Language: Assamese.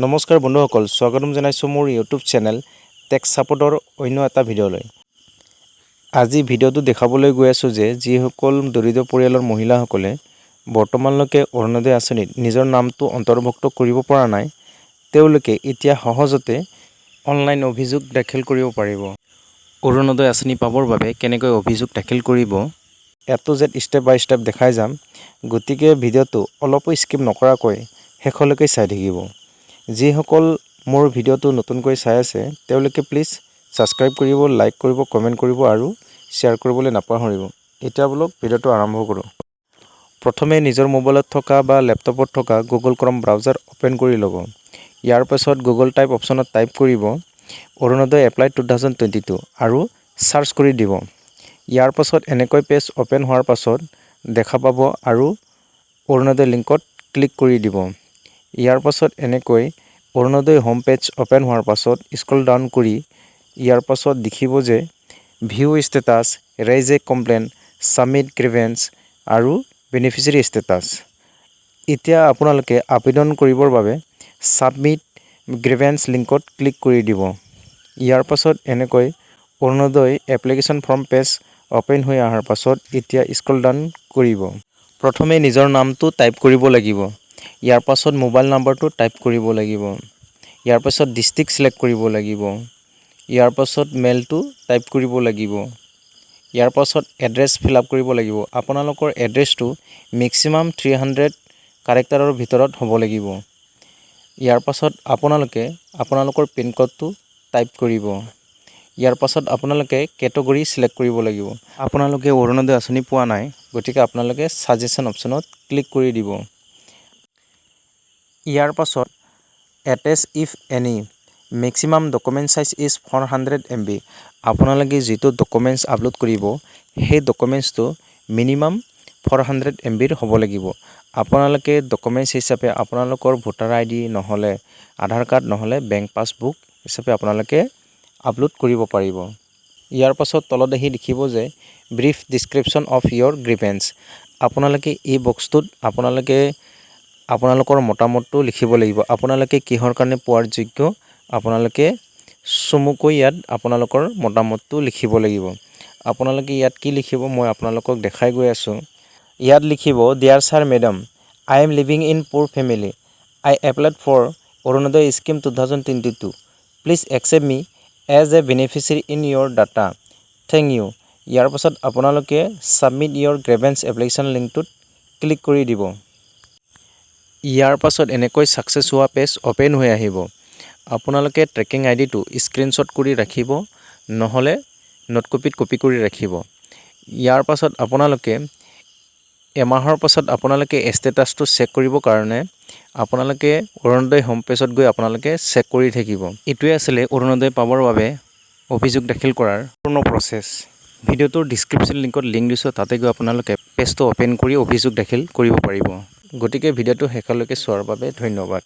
নমস্কাৰ বন্ধুসকল, স্বাগতম জনাইছোঁ মোৰ ইউটিউব চেনেল টেক ছাপোৰ্টৰ অন্য এটা ভিডিঅ'লৈ। আজি ভিডিঅ'টো দেখাবলৈ গৈ আছোঁ যে যিসকল দৰিদ্ৰ পৰিয়ালৰ মহিলাসকলে বৰ্তমানলৈকে অৰুণোদয় আঁচনিত নিজৰ নামটো অন্তৰ্ভুক্ত কৰিব পৰা নাই, তেওঁলোকে এতিয়া সহজতে অনলাইন অভিযোগ দাখিল কৰিব পাৰিব। অৰুণোদয় আঁচনি পাবৰ বাবে কেনেকৈ অভিযোগ দাখিল কৰিব, A to Z step by step দেখাই যাম। গতিকে ভিডিঅ'টো অলপো স্কিপ নকৰাকৈ শেষলৈকে চাই থাকিব। যিসকল মোৰ ভিডিঅ'টো নতুনকৈ চাই আছে, তেওঁলোকে প্লিজ ছাবস্ক্ৰাইব কৰিব, লাইক কৰিব, কমেণ্ট কৰিব আৰু শ্বেয়াৰ কৰিবলৈ নাপাহৰিব। এতিয়া বলক, ভিডিঅ'টো আৰম্ভ কৰোঁ। প্ৰথমে নিজৰ মোবাইলত থকা বা লেপটপত থকা গুগল ক্ৰম ব্ৰাউজাৰ অ'পেন কৰি ল'ব। ইয়াৰ পাছত গুগল টাইপ অপশ্যনত টাইপ কৰিব অৰুণোদয় এপ্লাই 2022 আৰু চাৰ্চ কৰি দিব। ইয়াৰ পাছত এনেকৈ পেজ অ'পেন হোৱাৰ পাছত দেখা পাব আৰু অৰুণোদয় লিংকত ক্লিক কৰি দিব। ইয়াৰ পাছত এনেকৈ অৰুণোদয় হোম পেজ অ'পেন হোৱাৰ পাছত স্ক্ৰল ডাউন কৰি ইয়াৰ পাছত দেখিব যে view status, raise a complain, submit grievance আৰু বেনিফিচিয়াৰী ষ্টেটাছ। এতিয়া আপোনালোকে আবেদন কৰিবৰ বাবে ছাবমিট গ্ৰিভেন্স লিংকত ক্লিক কৰি দিব। ইয়াৰ পাছত এনেকৈ Arunodoi application form page open হৈ অহাৰ পাছত এতিয়া স্ক্ৰল ডাউন কৰিব। প্ৰথমে নিজৰ নামটো টাইপ কৰিব লাগিব। ইয়াৰ পাছত মোবাইল নাম্বাৰটো টাইপ কৰিব লাগিব। ইয়াৰ পাছত ডিষ্ট্ৰিক্ট ছিলেক্ট কৰিব লাগিব। ইয়াৰ পাছত মেলটো টাইপ কৰিব লাগিব। ইয়াৰ পাছত এড্ৰেছ ফিল আপ কৰিব লাগিব। আপোনালোকৰ এড্ৰেছটো মেক্সিমাম 300 কাৰেক্টাৰৰ ভিতৰত হ'ব লাগিব। ইয়াৰ পাছত আপোনালোকে আপোনালোকৰ পিনক'ডটো টাইপ কৰিব। ইয়াৰ পাছত আপোনালোকে কেটেগৰী ছিলেক্ট কৰিব লাগিব। আপোনালোকে অৰুণোদয় আঁচনি পোৱা নাই, গতিকে আপোনালোকে ছাজেশ্যন অপশ্যনত ক্লিক কৰি দিব। ইয়াৰ পাছত attach if any, maximum document size is 400 MB। আপোনালোকে যিটো ডকুমেণ্টছ আপলোড কৰিব, সেই ডকুমেণ্টছটো মিনিমাম 400 এমবিৰ হ'ব লাগিব। আপোনালোকে ডকুমেণ্টছ হিচাপে আপোনালোকৰ ভোটাৰ আইডি নহ'লে আধাৰ কাৰ্ড নহ'লে বেংক পাছবুক হিচাপে আপোনালোকে আপলোড কৰিব পাৰিব। ইয়াৰ পাছত তলত আহি দেখিব যে brief description of your grievance। আপোনালোকে এই বক্সটোত আপোনালোকে আপোনালোকৰ মতামতটো লিখিব লাগিব। আপোনালোকে কিহৰ কাৰণে পোৱাৰ যোগ্য, আপোনালোকে চমুকৈ ইয়াত আপোনালোকৰ মতামতটো লিখিব লাগিব। আপোনালোকে ইয়াত কি লিখিব, মই আপোনালোকক দেখাই গৈ আছোঁ। ইয়াত লিখিব, "Dear sir, madam, I am living in poor family. I applied for Orunodoi scheme 2022. Please accept me as a beneficiary in your data. Thank you." ইয়াৰ পাছত আপোনালোকে ছাবমিট ইয়ৰ গ্ৰেভেন্স এপ্লিকেশ্যন লিংকটোত ক্লিক কৰি দিব। ইয়াৰ পাছত এনেকৈ ছাকচেছ হোৱা পেজ অ'পেন হৈ আহিব। আপোনালোকে ট্ৰেকিং আই ডিটো স্ক্ৰীনশ্বট কৰি ৰাখিব, নহ'লে নোট কপিত কপি কৰি ৰাখিব। ইয়াৰ পাছত আপোনালোকে এমাহৰ পাছত আপোনালোকে ষ্টেটাছটো চেক কৰিবৰ কাৰণে আপোনালোকে অৰুণোদয় হোম পেজত গৈ আপোনালোকে চেক কৰি থাকিব। এইটোৱে আছিলে অৰুণোদয় পাবৰ বাবে অভিযোগ দাখিল কৰাৰ পূৰ্ণ প্ৰচেছ। ভিডিঅ'টোৰ ডিছক্ৰিপশ্যন লিংকত লিংক দিছোঁ, তাতে গৈ আপোনালোকে পেজটো অ'পেন কৰি অভিযোগ দাখিল কৰিব পাৰিব। গতিকে ভিডিঅ'টো শেষলৈকে চোৱাৰ বাবে ধন্যবাদ।